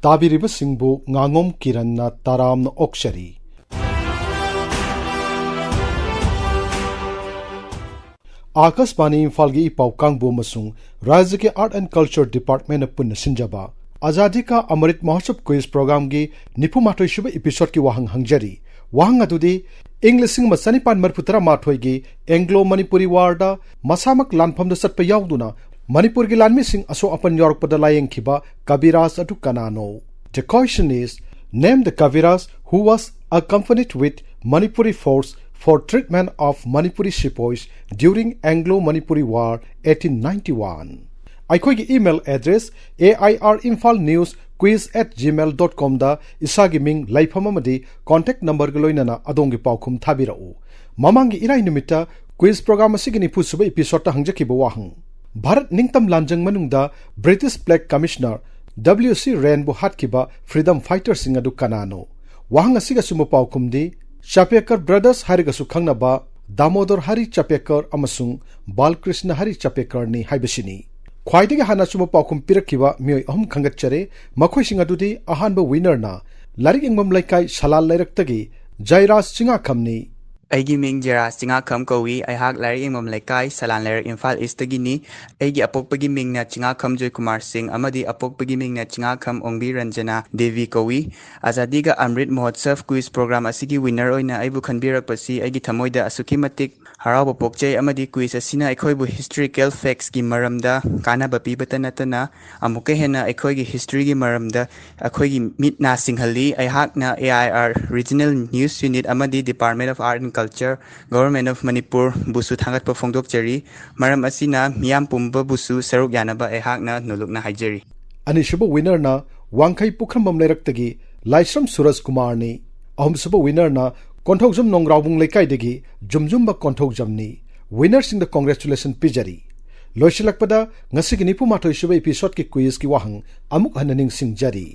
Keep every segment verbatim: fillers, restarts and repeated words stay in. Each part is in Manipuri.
ꯇꯥꯕꯤꯔꯤꯕꯁꯤꯡꯕꯨ ꯉꯥꯉꯣꯝ ꯀꯤꯔꯟꯅ ꯇꯔꯥꯝꯅ ꯑꯣꯛꯆꯔꯤ꯫ ꯑꯥꯀꯥꯁꯕꯥꯅꯤ ꯏꯝꯐꯥꯜꯒꯤ ꯏ ꯄꯥꯎ ꯀꯥꯡꯕꯨ ꯑꯃꯁꯨꯡ ꯔꯥꯖ꯭ꯌꯒꯤ Art and Culture Departmentꯅ ꯄꯨꯟꯅ ꯁꯤꯟꯖꯕ ꯑꯖꯥꯗꯤ ꯀꯥ ꯑꯃ꯭ꯔꯤꯠ ꯃꯍꯣꯠꯁꯕ quiz programꯒꯤ ꯅꯤꯐꯨ ꯃꯥꯊꯣꯏ ꯁꯨꯕ episodeꯀꯤ ꯋꯥꯍꯪ ꯍꯪꯖꯔꯤ꯫ ꯋꯥꯍꯪ ꯑꯗꯨꯗꯤ, ꯏꯪ ꯂꯤꯁꯤꯡ ꯑꯃ ꯆꯅꯤꯄꯥꯟ ꯃꯔꯤꯐꯨ ꯇꯔꯥ ꯃꯥꯊꯣꯏꯒꯤ Anglo Manipuri Warꯗ ꯃꯁꯥꯃꯛ ꯂꯥꯟꯐꯝꯗ ꯆꯠꯄ ꯌꯥꯎꯗꯨꯅ ꯃꯅꯤꯄꯨꯔꯒꯤ ꯂꯥꯟꯃꯤꯁꯤꯡ ꯑꯁꯣꯛ ꯑꯄꯟ ꯌꯥꯎꯔꯛꯄꯗ ꯂꯥꯌꯦꯡꯈꯤꯕ ꯀꯕꯤꯔꯥꯖ ꯑꯗꯨ ꯀꯅꯥꯅꯣ? The question is, name the Kaviraj who was accompanied with Manipuri force for treatment of Manipuri sepoys during Anglo-Manipuri War eighteen ninety-one꯫ ꯑꯩꯈꯣꯏꯒꯤ email address A I R Imphal News Quiz at gmail dot comꯗ ꯏꯁꯥꯒꯤ ꯃꯤꯡ, ꯂꯩꯐꯝ ꯑꯃꯗꯤ contact numberꯒ ꯂꯣꯏꯅꯅ ꯑꯗꯣꯝꯒꯤ ꯄꯥꯎꯈꯨꯝ ꯊꯥꯕꯤꯔꯛꯎ꯫ ꯃꯃꯥꯡꯒꯤ ꯏꯔꯥꯏ ꯅꯨꯃꯤꯠꯇ quiz program ꯑꯁꯤꯒꯤ ꯅꯤꯐꯨ ꯁꯨꯕ episodeꯇ ꯍꯪꯖꯈꯤꯕ ꯋꯥꯍꯪ, ꯚꯥꯔꯠ ꯅꯤꯡꯇꯝ ꯂꯥꯟꯖꯪ ꯃꯅꯨꯡꯗ British Black Commissioner W C Rainꯕꯨ ꯍꯥꯠꯈꯤꯕ freedom fighterꯁꯤꯡ ꯑꯗꯨ ꯀꯅꯥꯅꯣ? ꯋꯥꯍꯪ ꯑꯁꯤꯒꯤ ꯑꯆꯨꯝꯕ ꯄꯥꯎꯈꯨꯝꯗꯤ, ꯆꯥꯄꯦꯀꯔ brothers ꯍꯥꯏꯔꯒꯁꯨ ꯈꯪꯅꯕ ꯗꯥꯃꯣꯗꯣꯔ ꯍꯔꯤ ꯆꯥꯄꯦꯀꯔ ꯑꯃꯁꯨꯡ ꯕꯥꯜꯀ꯭ꯔꯤꯁꯅ ꯍꯔꯤ ꯆꯥꯄꯦꯀꯔꯅꯤ ꯍꯥꯏꯕꯁꯤꯅꯤ꯫ ꯈ꯭ꯋꯥꯏꯗꯒꯤ ꯍꯥꯟꯅ ꯑꯆꯨꯝꯕ ꯄꯥꯎꯈꯨꯝ ꯄꯤꯔꯛꯈꯤꯕ ꯃꯤꯑꯣꯏ ꯑꯍꯨꯝ ꯈꯟꯒꯠꯆꯔꯦ꯫ ꯃꯈꯣꯏꯁꯤꯡ ꯑꯗꯨꯗꯤ, ꯑꯍꯥꯟꯕ winnerꯅ ꯂꯥꯏꯔꯤꯛ ꯌꯦꯡꯐꯝ ꯂꯩꯀꯥꯏ ꯁꯂꯥꯜ ꯂꯩꯔꯛꯇꯒꯤ ꯖꯥꯏꯔꯥꯖ ꯆꯤꯉꯥꯈꯝꯅꯤ꯫ ꯑꯩꯒꯤ ꯃꯤꯡ ꯖꯦꯔꯥꯖ ꯆꯤꯉꯥꯈꯝ ꯀꯧꯏ꯫ ꯑꯩꯍꯥꯛ ꯂꯥꯏꯔꯤꯛ ꯌꯦꯡꯐꯝ ꯂꯩꯀꯥꯏ, ꯁꯂꯥꯟ ꯂꯩꯔꯛ, ꯏꯝꯐꯥꯜ ꯏꯁꯇꯒꯤꯅꯤ꯫ ꯑꯩꯒꯤ ꯑꯄꯣꯛꯄꯒꯤ ꯃꯤꯡꯅ ꯆꯤꯉꯥꯈꯝ ꯖꯣꯏꯀꯨꯃꯥꯔ ꯁꯤꯡ ꯑꯃꯗꯤ ꯑꯄꯣꯛꯄꯒꯤ ꯃꯤꯡꯅ ꯆꯤꯉꯥꯈꯝ ꯑꯣꯡꯕꯤ ꯔꯟꯖꯅꯥ ꯗꯦꯕꯤ ꯀꯧꯏ꯫ ꯑꯖꯥꯗꯤ ꯀꯥ ꯑꯃ꯭ꯔꯤꯠ ꯃꯍꯣꯠꯁꯕ quiz program ꯑꯁꯤꯒꯤ winner ꯑꯣꯏꯅ ꯑꯩꯕꯨ ꯈꯟꯕꯤꯔꯛꯄꯁꯤ ꯑꯩꯒꯤ ꯊꯃꯣꯏꯗ ꯑꯁꯨꯛꯀꯤ ꯃꯇꯤꯛ ꯍꯔꯥꯎꯕ ꯄꯣꯛꯆꯩ, ꯑꯃꯗꯤ quiz ꯑꯁꯤꯅ ꯑꯩꯈꯣꯏꯕꯨ historical factsꯀꯤ ꯃꯔꯝꯗ ꯀꯥꯟꯅꯕ ꯄꯤꯕꯇ ꯅꯠꯇꯅ ꯑꯃꯨꯛꯀ ꯍꯦꯟꯅ ꯑꯩꯈꯣꯏꯒꯤ historyꯒꯤ ꯃꯔꯝꯗ ꯑꯩꯈꯣꯏꯒꯤ ꯃꯤꯠ ꯅꯥ ꯁꯤꯡꯍꯜꯂꯤ꯫ ꯑꯩꯍꯥꯛꯅ A I R Regional News Unit ꯑꯃꯗꯤ Department of Art and Culture, Government of Manipurꯕꯨꯁꯨ ꯊꯥꯒꯠꯄ ꯐꯣꯡꯗꯣꯛꯆꯔꯤ꯫ ꯃꯔꯝ ꯑꯁꯤꯅ ꯃꯤꯌꯥꯝ ꯄꯨꯝꯕꯕꯨꯁꯨ ꯁꯔꯨꯛ ꯌꯥꯅꯕ ꯑꯩꯍꯥꯛꯅ ꯅꯣꯂꯨꯛꯅ ꯍꯥꯏꯖꯔꯤ꯫ ꯑꯅꯤꯁꯨꯕ winnerꯅ ꯋꯥꯡꯈꯩ ꯄꯨꯈ꯭ꯔꯝꯕꯝ ꯂꯩꯔꯛꯇꯒꯤ ꯂꯥꯏꯁ꯭ꯔꯝ ꯁꯨꯔꯖ ꯀꯨꯃꯥꯔꯅꯤ꯫ ꯑꯍꯨꯝꯁꯨꯕ winnerꯅ ꯀꯣꯟꯊꯧꯖꯝ ꯅꯣꯡꯒ꯭ꯔꯥꯎꯕꯨꯡ ꯂꯩꯀꯥꯏꯗꯒꯤ ꯖꯨꯝꯖꯨꯝꯕ ꯀꯣꯟꯊꯧꯖꯝꯅꯤ꯫ Winnerꯁꯤꯡꯗ congratulation ꯄꯤꯖꯔꯤ꯫ ꯂꯣꯏꯁꯤꯜꯂꯛꯄꯗ, ꯉꯁꯤꯒꯤ ꯅꯤꯐꯨ ꯃꯥꯊꯣꯏ ꯁꯨꯕ episodeꯀꯤ quizꯀꯤ ꯋꯥꯍꯪ ꯑꯃꯨꯛ ꯍꯟꯅ ꯅꯤꯡꯁꯤꯡꯖꯔꯤ꯫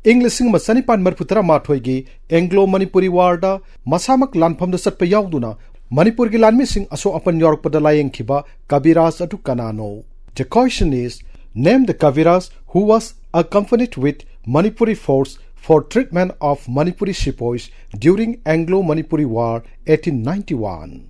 ꯏꯪ ꯂꯤꯁꯤꯡ ꯑꯃ ꯆꯅꯤꯄꯥꯟ ꯃꯔꯤꯐꯨ ꯇꯔꯥ ꯃꯥꯊꯣꯏꯒꯤ Anglo Manipuri Warꯗ ꯃꯁꯥꯃꯛ ꯂꯥꯟꯐꯝꯗ ꯆꯠꯄ ꯌꯥꯎꯗꯨꯅ ꯃꯅꯤꯄꯨꯔꯒꯤ ꯂꯥꯟꯃꯤꯁꯤꯡ ꯑꯁꯣꯛ ꯑꯄꯟ ꯌꯥꯎꯔꯛꯄꯗ ꯂꯥꯌꯦꯡꯈꯤꯕ ꯀꯕꯤꯔꯥꯖ ꯑꯗꯨ ꯀꯅꯥꯅꯣ? The question is, name the Kaviraj who was accompanied with Manipuri Force for treatment of Manipuri Sepoys during Anglo-Manipuri War eighteen ninety-one.